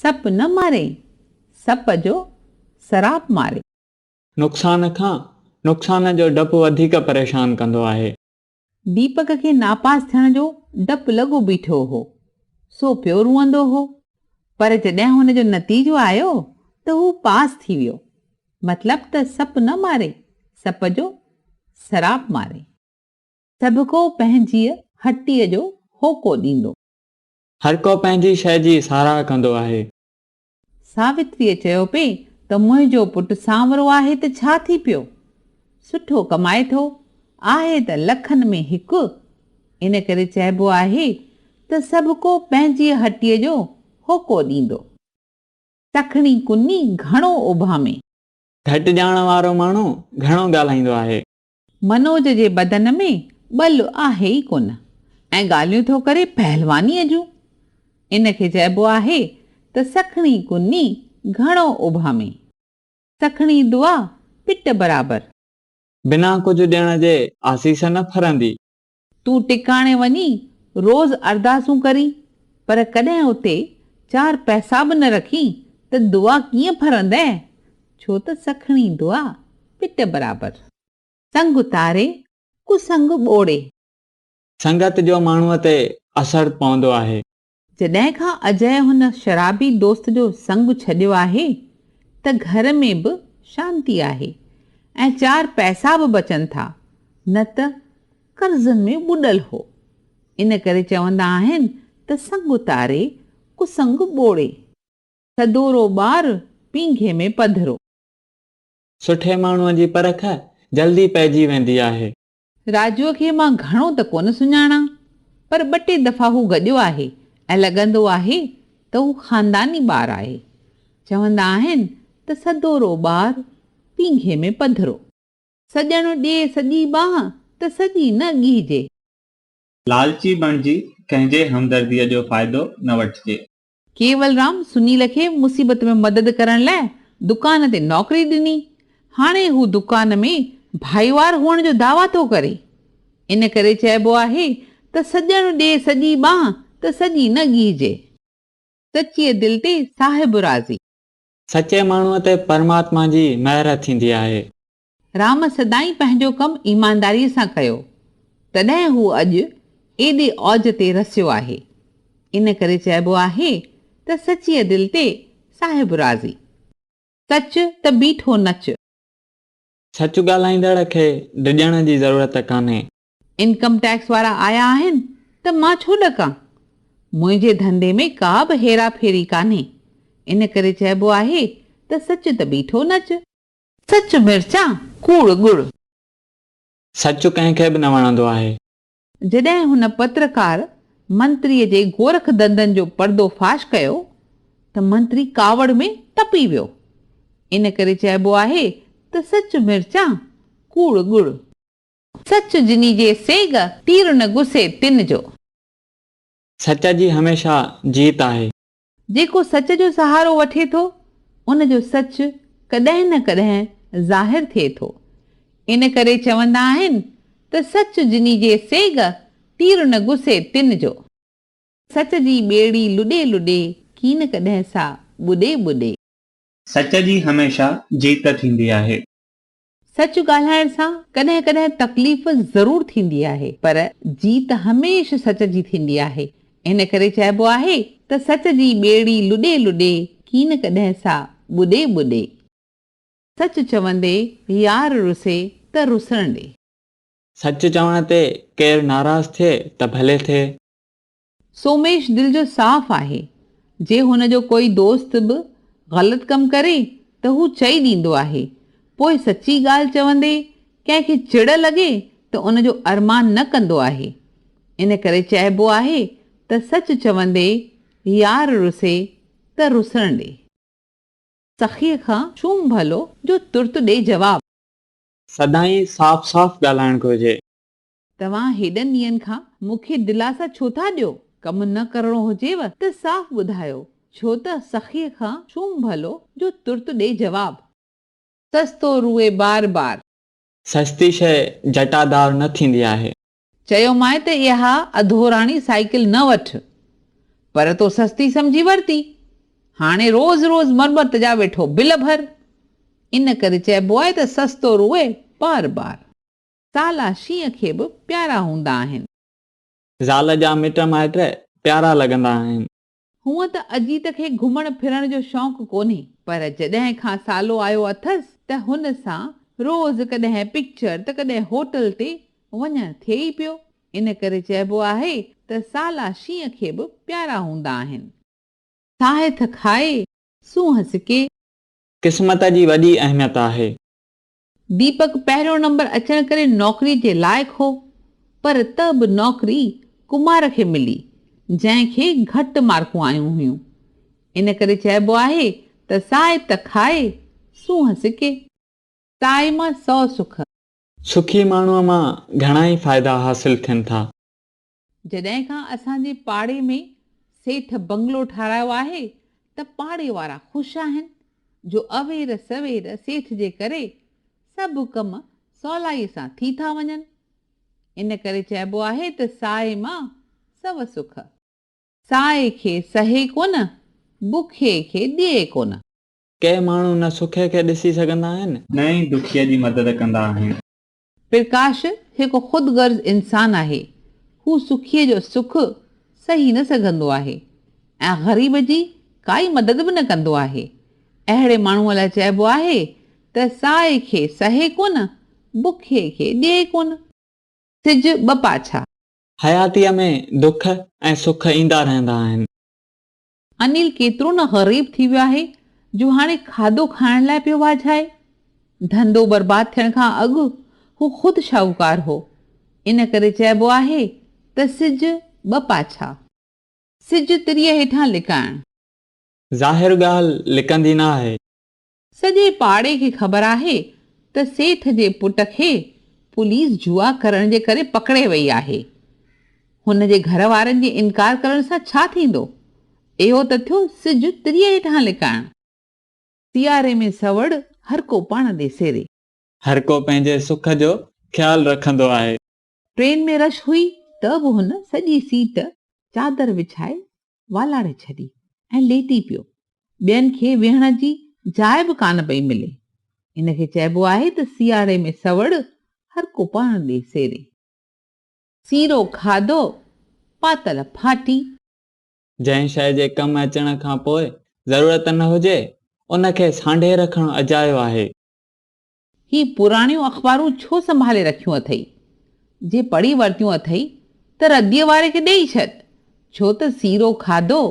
سپ نه ماري، سپ جو سراپ ماري. نقصان کان نقصان جو ڊپ وڌيڪ پريشان ڪندو آهي. ديپڪ کي ناپاس ٿيڻ جو ڊپ لڳو بيٺو هو، سو پيو روئندو هو. پر جڏهن هن جو نتيجو آيو ته هو پاس ٿي ويو. مطلب ته سپ نه ماري، سپ جو سراپ ماري. سڀڪو پنهنجيء هٽيء جو هوڪو ڏيندو. هرڪو پنهنجي شيء جي ساراهه ڪندو آهي. ساوتريء چيو پئي ته منهنجو پٽ سانورو آهي ته ڇا ٿي پيو؟ سٺو ڪمائي ٿو، آهي ته لکن ۾ هڪ. ان ڪري چئبو آهي ته سڀڪو پنهنجيء هٽيء جو هوڪو ڏيندو. سکڻي ڪني گهڻو اڀامي. گهٽ ڄاڻ وارو ماڻهو گهڻو ڳالهائيندو آهي. منوج جي بدن ۾ ٻل آهي ئي ڪونه ۽ ڳالهيون ٿو ڪري پهلوانيء جون. ان کي چئبو آهي ته سکڻي ڪني گهڻو اڀامي. سکڻي دعا پٽ برابر. بنا ڪجهه ڏيڻ جي آسيس نه ڦرندي. تون ٽڪاڻي وڃي روز ارداسون ڪرين پر ڪڏهن اتي چار پئسا به نه رکين ته دعا ڪيئن ڦرندئه؟ ڇو ته سکڻي دعا پٽ برابر. سنگ اتاري، ڪسنگ ٻوڙي. سنگت جو ماڻهوء تي اثر پوندو آهي. جڏهن کان اجئه هن شرابي دوست جو سنگ ڇڏيو آهي ته گهر ۾ به شانتي آهي ۽ چار پئسا به بچن ٿا، نه ته قرضن ۾ ٻڏل هو. ان ڪري چوندا آهن ته سنگ اتاري، ڪسنگ ٻوڙي. سدورو ٻار پينگهي ۾ پڌرو. سٺي ماڻهوء جي پرک جلدي پئجي ويندي آهي. راجوء کي مان گهڻو ته ڪونه سڃاڻان، پر ٻه ٽي دفعا هو گڏيو آهي ۽ لڳندو آهي ته هو خانداني ٻار آهي. چوندا آهن ته سدورو ٻار پينگهي ۾ پڌرو. سڄڻ ڏي سڄي ٻانهن ته سڄي نه ڳيهجي. لالچي بڻجي ڪنهن جي همدرديء جو فائدو نه وٺجي. ڪيولرام سنيل کي مصيبت ۾ مدد ڪرڻ لاء دڪان تي نوڪري ڏني. هاڻي هو دڪان ۾ ڀائيوار هئڻ جو دعويٰ ٿو ڪري. ان ڪري چئبو آهي ته سڄڻ ڏي سڄي ٻانهن ته سڄي نه ڳيهجي. سچيء دل تي صاحب راضي. سچي ماڻهوء تي پرماتما جي مهر ٿيندي آهي. رام سدائين پنهنجو ڪم ايمانداريء سان ڪيو، تڏهن هو اڄ ايڏي اوج تي رسيو آهي. ان ڪري چئبو آهي ته سچيء دل تي صاحب راضي. سچ ته بيٺو نچ. سچ ڳالهائيندڙ کي ڊڄڻ جي ضرورت ڪانهي. انڪم ٽيڪس وارا آيا آهن ته مان ڇو ڏڪان؟ منهنجي ڌنڌي ۾ ڪا به هيرا ڦيري ڪانهي. ان ڪري چئبو آهي ته سچ ته بيٺو نچ. سچ مرچان، ڪوڙ ڳڙ. سچ ڪنهن کي به نه وڻندو آهي. جڏهن هن پترڪار منتريء جي گورک ڌنڌن جو پردو فاش ڪيو ته منتري ڪاوڙ ۾ تپي ويو. ان ڪري چئبو آهي ته سچ مرچان، ڪوڙ ڳڙ. سچ جني جي سيڳ، تير نه گسي تن جو. سچ جي هميشه جيت آهي. جيڪو سچ جو سهارو وٺي ٿو، ان جو سچ ڪڏهن نه ڪڏهن ظاهر ٿئي ٿو. ان ڪري چوندا آهن ته سچ جني جي سيڳ، تير نه گسي تن جو. سچ جي ٻيڙي لڏي لڏي، ڪين ڪڏهن سا ٻڏي ٻڏي. سچ جي هميشه جيت ٿيندي آهي. سچ ڳالهائڻ سان ڪڏهن ڪڏهن تڪليف ضرور ٿيندي آهي پر جيت هميشھ سچ جي ٿيندي آهي. ان ڪري چئبو آهي ته سچ جي ٻيڙي لڏي لڏي ڪين ڪڏهن سا ٻڏي ٻڏي. سچ چوندي يار رسي ته رسڻ ڏي. سچ چوڻ تي ڪير ناراض ٿئي ته ڀلي ٿئي. سوميش دل جو صاف آهي. جي هن جو ڪوئي دوست به غلط ڪم ڪري ته هو چئي ڏيندو آهي. پوء سچي ڳالهه چوندي ڪنهن کي چڙ لڳي ته ان جو ارمان نه ڪندو آهي. ان ڪري چئبو آهي ته سچ چوندي يار رسي ته رسڻ ڏي. سخيء کان شوم ڀلو جو ترت ڏي جواب. سدائين صاف صاف ڳالهائڻ گهرجي. توهان هيڏن ڏينهن کان مون کي دلاسا ڇو ٿا ڏيو؟ ڪم نه ڪرڻو هجيو ته صاف ٻڌايو، ڇو ته سخيء کان شوم ڀلو جو ترت ڏي جواب. سستو روئي بار بار. سستي شيء جٽادار نه ٿيندي آهي. چيومانء ته اها اڌوراڻي سائيڪل نه وٺ، پر تو سستي سمجهي ورتي. هاڻي روز روز مرمت جا ويٺو بل ڀر. ان ڪري چئبو آهي ته سستو روئي بار بار. سالا شينهن کي به پيارا هوندا آهن. زال جا مٽ مائٽ پيارا لڳندا آهن. هونء ته اجيت کي گهمڻ ڦرڻ جو شوق ڪونهي، پر جڏهن کان سالو آيو اٿس ته هن سان روز ڪڏهن پڪچر ته ڪڏهن هوٽل تي وڃڻ ٿئي ئي پيو. ان ڪري چئبو آهي ته سالا شينهن کي به پيارا هوندا آهن. ساهي ته کائي، سونهن سڪي. قسمت جي وڏي اهميت آهي. ديپڪ پهريون نمبر اچڻ ڪري نوڪري جي لائق هو، پر ته به نوڪري ڪمار کي ملي، جنهن کي گهٽ مارڪون آيون هيون. ان ڪري چئبو آهي ته سائي ته کائي، سونهن سڪي. سائي مان سؤ سک. سکي ماڻهوء مان گهڻائي فائدا حاصل ٿين ٿا. جڏهن کان اسان جي پاڙي ۾ سيٺ بنگلو ٺارايو آهي ته پاڙي وارا خوش آهن جو اوير سوير سيٺ جي ڪري سڀ ڪم سولائي سان ٿي ٿا وڃن. ان ڪري چئبو آهي ته سائي مان سو سک. سائي کي سهي ڪونه، بکيي کي ڏئي ڪونه. ڪي ماڻهو نه سکي کي ڏسي سگهندا آهن. نه ئي دکيء جي مدد ڪندا آهن. پرڪاش هڪ خود غرض انسان آهي. هو سکيء جو سک سهي نه سگهندو آهي ۽ غريب جي ڪائي مدد به نه ڪندو آهي. اهڙي ماڻهوء لاء چئبو آهي ته سائي کي سهي ڪونه، بکيي کي ڏئي ڪونه. سج ٻه پاڇا. حياتيء ۾ دک ۽ سک ايندا رهندا آهن. انيل ڪيترو نه غريب ٿي ويو آهي جو هاڻي کاڌو کائڻ لاء پيو واجهائي. ڌنڌو برباد ٿيڻ کان اڳ هو خود شاهوڪار هو. ان ڪري چئبو آهي ته سج ٻه پاڇا. سج تريء هيٺان لڪائڻ. ظاهر ڳالهه لڪندي نه آهي. سڄي پاڙي کي خبر آهي ته سيٺ جي پٽ کي پوليس جوا ڪرڻ جي ڪري پڪڙي وئي آهي. هن جي گهر وارن جي انڪار ڪرڻ سان ڇا ٿيندو؟ اهو ته ٿيو سج تريء هيٺان لڪائڻ. سياري ۾ سوڙ هر ڪو پاڻ ڏي سيري. هر ڪو پنهنجي سک جو خيال رکندو آهي. ٽرين ۾ رش هئي ته به هن سڄي سيٽ چادر وڇائي والاڙي ڇڏي ۽ ليٽي پيو. ٻين کي ويهڻ جي جاء به ڪانه پئي ملي. ان کي چئبو آهي ته سياري ۾ سوڙ هر ڪو پاڻ ڏي سيري. سيرو کاڌو، پاتل ڦاٽي. جنهن شيء جي ڪم اچڻ کان پوء ضرورت نه هجي، ان کي سانڍي رکڻ اجايو آهي. هي پراڻيون اخبارون ڇو سنڀالي رکيون اٿئي؟ جي پڙهي ورتيون اٿئي ته رديء واري کي ڏيئي ڇڏ، ڇو ته سيرو کاڌو،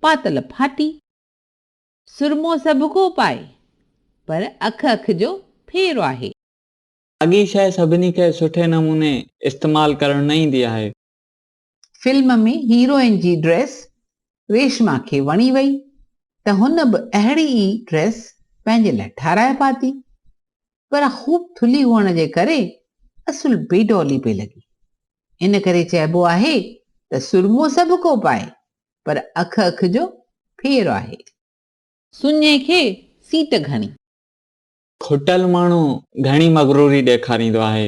پاتل ڦاٽي. سرمو سڀڪو پائي، پر اک اک جو ڦير آهي. ساڳي شيء سڀني کي سٺي نموني استعمال ڪرڻ نه ايندي آهي. فلم ۾ هيروئن جي ڊريس ريشما کي وڻي وئي ته هن به اهڙي ئي ڊريس پنهنجي لاء ٺاهرائي پاتي پر خوب ٿلهي هئڻ جي ڪري اصل بي ڊولي پئي لڳي. ان ڪري چئبو آهي ته سرمو سڀ ڪو پائي پر اک اک جو ڦير آهي. سڃي کي سيٽ گهڻي. کٽل ماڻهو گهڻي مغروري ڏيکاريندو آهي.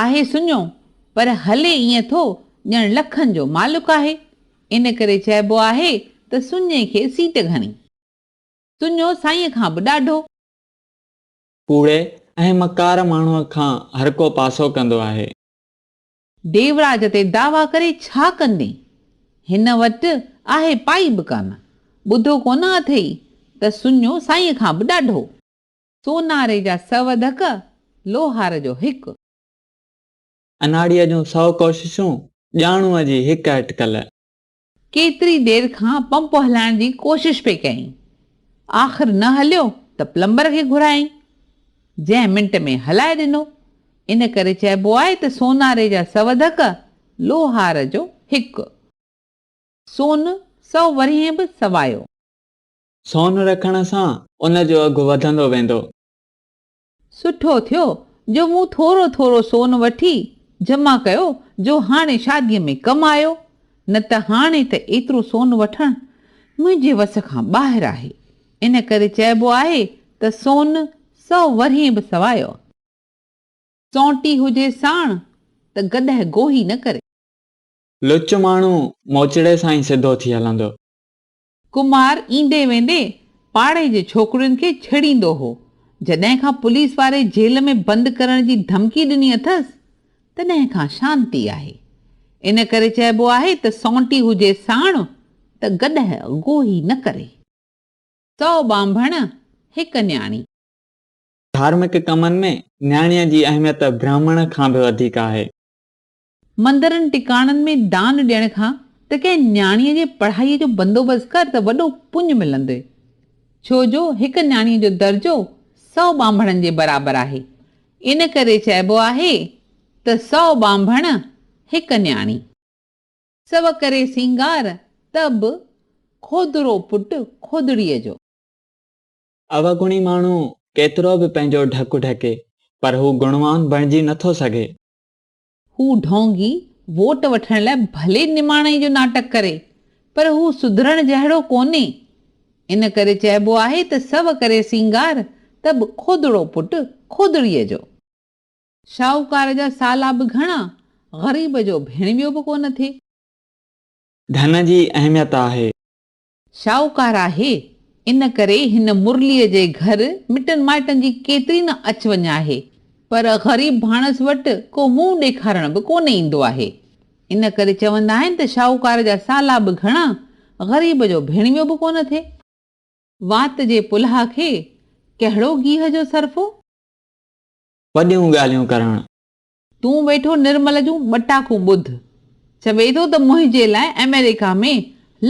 آهي سڃو، پر هلي ائين ٿو ڄڻ لکن جو مالڪ آهي. ان ڪري چئبو آهي ته سڃي کي سيٽ گهڻي. سڃو سائينء کان به ڏاڍو. ڪوڙي ۽ مڪار ماڻهوء کان هرڪو پاسو ڪندو آهي. ديوراج تي دعويٰ ڪري ڇا ڪندين؟ هن وٽ آهي پائي به ڪانه. ٻڌو ڪونه اٿئي ته سڃو سائينء کان به ڏاڍو. سوناري جا سو ڌڪ، لوهار جو هڪ. اناڙيء جون سو ڪوششون، ڄاڻوء جي هڪ اٽڪل. ڪيتري دير کان پمپ هلائڻ جي ڪوشش پئي ڪيائين. آخر نه هليو ته پلمبر کي گهرايائين، جنهن منٽ ۾ هلائي ڏنو. ان ڪري چئبو آهي ته سوناري جا سو ڌڪ، لوهار جو هڪ. سون سو ورهين به سوايو. سون رکڻ سان ان جو اگهه وڌندو ويندو. سٺو ٿيو جو مون ٿورو ٿورو سون وٺي جمع ڪيو جو هاڻي شاديء ۾ ڪم آيو، نه ته هاڻي ته ايترو سون وٺڻ منهنجي وس کان ٻاهر آهي. ان ڪري چئبو آهي ته سون سو ورهين به سوايو. سونٽي هجي ساڻ ته گڏهه گوهي نه ڪري. لچ ماڻهو موچڙي سان ئي سڌو ٿي هلندو. ڪمار ايندي ويندي پاڙي جي ڇوڪرين کي ڇيڙيندو هو. جڏهن کان پوليس واري جيل ۾ بند ڪرڻ جي ڌمڪي ڏني اٿس، تڏهن کان شانتي آهي. ان ڪري چئبو آهي ته سونٽي هجي ساڻ ته گڏهه گوهي نه ڪري. سئو ٻانڀڻ، هڪ نياڻي. ڌارمڪ ڪمن ۾ نياڻيء جي اهميت برهمڻ کان به وڌيڪ آهي. مندرن ٽڪاڻن ۾ دان ڏيڻ کان ته ڪنهن نياڻيء جي پڙهائيء جو بندوبست ڪر ته وڏو پڃ ملندوئي. ڇو جو هڪ نياڻيء جو درجو سئو ٻانڀڻن جي برابر آهي. ان ڪري چئبو آهي ته سئو ٻانڀڻ هڪ نياڻي. سو ڪري سينگار ته به کودرو پٽ کودڙيء جو. اوگڻي ماڻهو ڪيترو به پنهنجو ڍڪ ڍڪي پر هو گڻوان بڻجي نٿو سگهي. هو ڍونگي ووٽ وٺڻ لاء ڀلي نماڻائي جو ناٽڪ ڪري پر هو سڌرڻ جهڙو ڪونهي. ان ڪري چئبو آهي ته سو ڪري سينگار ته به کودڙو پٽ کودڙيء جو. شاهوڪار جا سالا به گهڻا، غريب جو ڀيڻويو به ڪونه ٿئي. ڌن جي اهميت آهي. شاهوڪار آهي، ان ڪري هن مرليء جي گهر مٽن مائٽن جي ڪيتري نه اچ وڃ آهي، پر غريب ڀاڻس وٽ ڪو منهن ڏيکارڻ به ڪونه ايندو آهي. ان ڪري چوندا آهن ته شاهوڪار جا سالا به گهڻا، غريب جو ڀيڻويو به ڪونه ٿئي. وات جي پلاهه کي ڪهڙو گيهه جو صرفو؟ وڏيون ڳالهيون ڪرڻ. تون ويٺو نرمل جون ٻٽاڪون ٻڌ. چوي ٿو ته منهنجي لاء آمريڪا ۾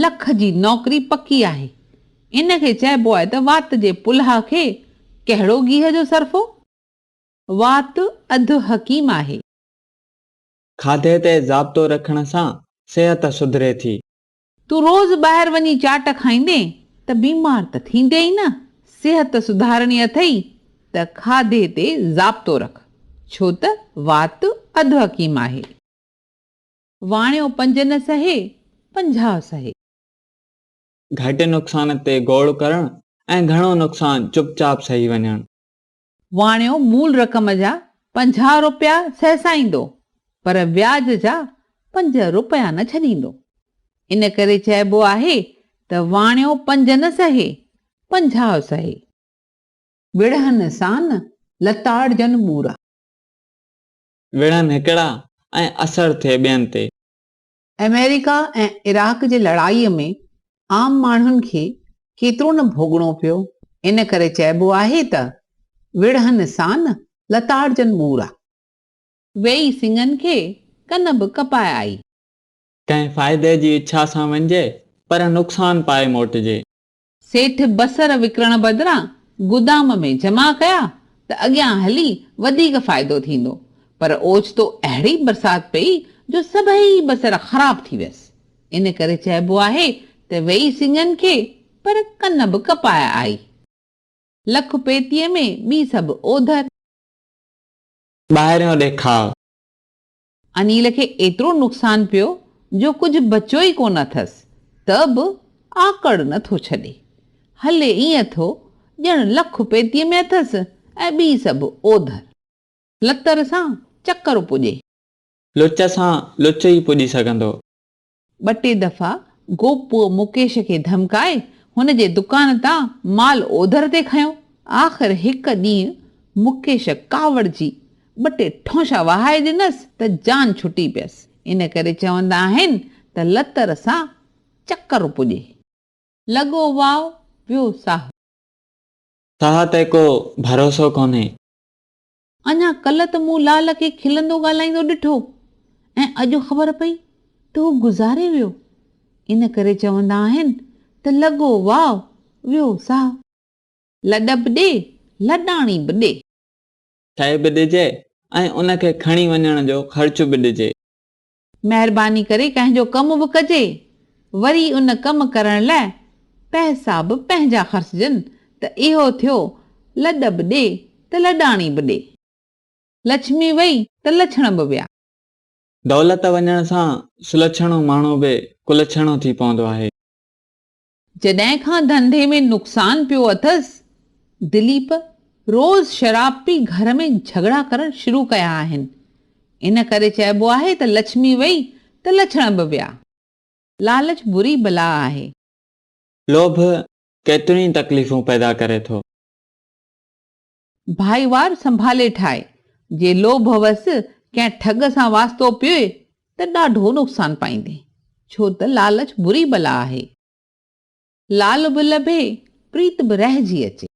لک جي نوڪري پڪي آهي. ان کي چئبو آهي ته وات جي پلاهه کي ڪهڙو گيهه جو صرفو؟ وات اڌ حڪيم آهي. کاڌي تي ضابطو رکڻ سان صحت سڌري ٿي. تون روز ٻاهر وڃي چاٽ کائيندين ته بيمار ته ٿيندين ئي نه. صحت سڌارڻي اٿئي ته کاڌي تي ضابطو رک، ڇو ته وات اڌ حڪيم آهي. واڻيو پنج نه سهي، 50 سهي. گهٽ نقصان تي گوڙ ڪرڻ ۽ گهڻو نقصان چپ چاپ سهي وڃڻ. واڻيو مول رقم جا 50 روپيا سهسائيندو، پر وياج جا پنج روپيا نه ڇڏيندو. ان ڪري چئبو آهي ته واڻيو پنج نه سهي، 50 سهي. وڙهن سان لتاڙجن ٻورا. وڙهن هڪڙا ۽ اثر ٿئي ٻين تي. آمريڪا ۽ عراق جي لڙائيء ۾ عام ماڻهن کي ڪيترو نه ڀوڳڻو پيو. ان ڪري چئبو آهي ته وڙهن سان لتاڙجن ٻورا. ويئي سڱن کي ڪن به ڪپائي آئي. ڪنهن فائدي جي اڇا سان وڃجي پر نقصان پائي موٽجي. سيٺ بصر وڪڻڻ بدران گدام ۾ جمع ڪيا ته اڳيان هلي وڌيڪ فائدو ٿيندو، پر اوچتو اهڙي برسات پئي جو سڀئي بصر خراب ٿي ويس. ان ڪري چئبو آهي ته ويئي سڱن کي پر ڪن به ڪپائي آئي. لک پيتيء ۾ ٻي سڀ اوڌر. ٻاهريون ڏيکاء. انيل کي ايترو نقصان پيو جو ڪجهه بچيو ئي ڪونه اٿس ته به آڪڙ نه ٿو ڇڏي. هلي ائين ٿو ڄڻ لک پيتيء ۾ اٿس ۽ ٻي سڀ اوڌر. لتر سان چڪر پڄي. لچ سان لچ ئي پڄي سگهندو. ٻه ٽي دفعا گوپوء مڪيش کي ڌمڪائي هن جي دڪان تان مال اوڌر تي کنيو. آخر هڪ ڏينهن مڪيش ڪاوڙجي ٻه ٽي ٺونشا وهائي ڏنس ته جان ڇٽي پيس. ان ڪري چوندا آهن ته لتر سان چڪر پڄي. لڳو واء، ويو ساهه. ساهه تي ڪو ڀروسو ڪونهي. اڃا ڪلهه ته مون لال کي کلندو ڳالهائيندو ڏٺو ۽ اڄ خبر پئي ته هو گذاري ويو. ان ڪري چوندا آهن ته لڳو واء ويو ساهه. لڏ به ڏي، لڏاڻي به ڏي. شيء به ڏجي ۽ ان کي کڻي وڃڻ جو خرچ به ڏجي. مهرباني ڪري ڪنهن جو ڪم به ڪجي، وري ان ڪم ڪرڻ لاء پئسا به پنهنجا خرچجن ته اهو ٿيو لڏ به ڏي ته لڏاڻي به ڏي. لڇمي وئي ته لڇڻ به ويا. دولت وڃڻ سان سلڇڻو ماڻهو به ڪلڇڻو ٿي پوندو آهي. جڏهن کان ڌنڌي ۾ نقصان پيو اٿس، دليپ روز شراب پي گهر ۾ جهڳڙا ڪرڻ شروع ڪيا آهن. ان ڪري چئبو آهي ته لڇمي وئي ته لڇڻ به ويا. لالچ بري بلا آهي. لوڀ ڪيتريون ئي تڪليفون پيدا ڪري ٿو. ڀائيوار سنڀالي ٺاهي، جي لوڀ وس ڪنهن ٺڳ سان واسطو پيئي ته ڏاڍو نقصان پائيندين، ڇو ته لالچ بري بلا آهي. لال به لڀي، پريت به رهجي اچي.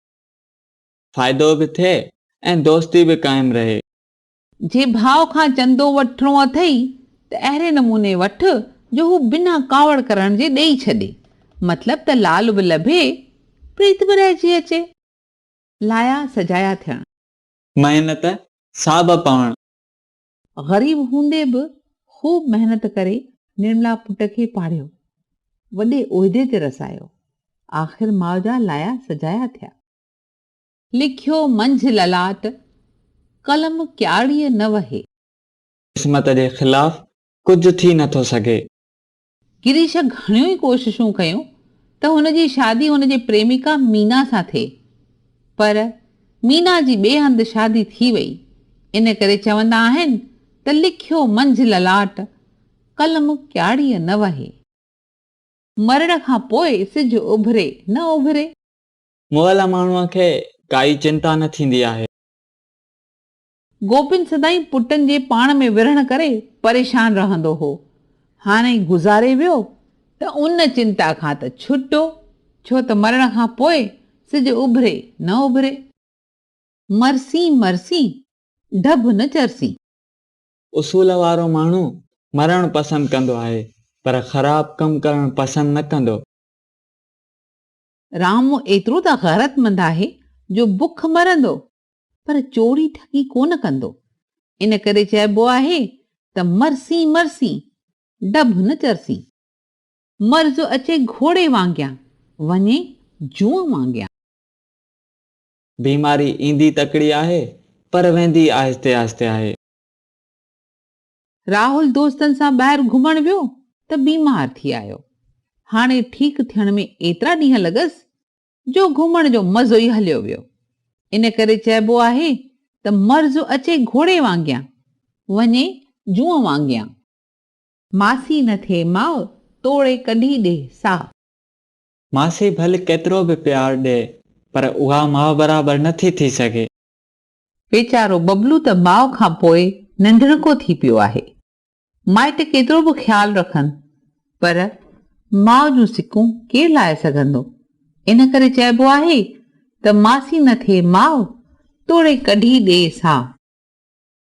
فائدو به ٿئي ۽ دوستي به قائم رهي. جي ڀاء کان چندو وٺڻو اٿئي ته اهڙي نموني وٺ جو هو بنا ڪاوڙ ڪرڻ جي ڏيئي ڇڏي. مطلب ته لال به لڀي، پريت به رهجي اچي. لايا سجايا ٿيڻ. محنت ساب پوڻ. غريب هوندي به خوب محنت ڪري نرملا پٽ کي پاڙهيو، وڏي عهدي تي رسايو. آخر ماء جا لايا سجايا ٿيا. لکيو منجهه للاٽ، قلم ڪياڙيء نه وهي. قسمت جي خلاف ڪجهه ٿي نه ٿو سگهي. گريش گهڻيون ئي ڪوششون ڪيون ته هن جي شادي هن جي پريميڪا مينا سان ٿئي پر مينا جي ٻئي هنڌ شادي ٿي وئي. ان ڪري چوندا آهن ته لکيو منجهه للاٽ، قلم ڪياڙيء نه وهي. مرڻ کان پوء سج اڀري نه اڀري. مئل ماڻهوء کي ڪائي چنتا نه ٿيندي آهي. گوبند سدائين پٽن جي پاڻ ۾ ورهڻ ڪري پريشان رهندو هو. هاڻي گذاري ويو ته ان چنتا کان ته ڇٽو، ڇو ته مرڻ کان پوء سج اڀري نه اڀري. مرسين مرسين، ڊڀ نه چرسين. اصول وارو ماڻهو مرڻ پسند ڪندو آهي، پر خراب ڪم ڪرڻ پسند نه ڪندو. رام ايترو ته غيرتمند آهي جو بک مرندو پر چوري ٺڳي ڪونه ڪندو. ان ڪري چئبو آهي ته مرسين مرسين، ڊڀ نه چرسين. مرض اچي گهوڙي وانگيان، وڃي جونء وانگيان. بيماري ايندي تڪڙي آهي، پر ويندي آهستي آهستي آهي. راهول دوستن سان ٻاهر گهمڻ ويو ته بيمار ٿي آيو. هاڻي ٺيڪ ٿيڻ ۾ ايترا ڏينهن لڳس جو گهمڻ جو مزو ئي هليو ويو. ان ڪري چئبو آهي ته مرض اچي گهوڙي وانگيان، وڃي جونء وانگيان. ماسي نه ٿئي ماء، توڙي ڪڍي ڏي ساهه. ماسي ڀل ڪيترو به پيار ڏي، پر اها ماء برابر نه ٿي ٿي سگهي. ويچارو ببلو ته ماء کان پوء ننڌڻڪو ٿي پيو آهي. مائٽ ڪيترو به خيال رکن پر ماء جون سڪون ڪير لاهي سگهندو؟ ان ڪري چئبو آهي ته ماسي نه ٿئي ماء، توڙي ڪڍي ڏي ساهه.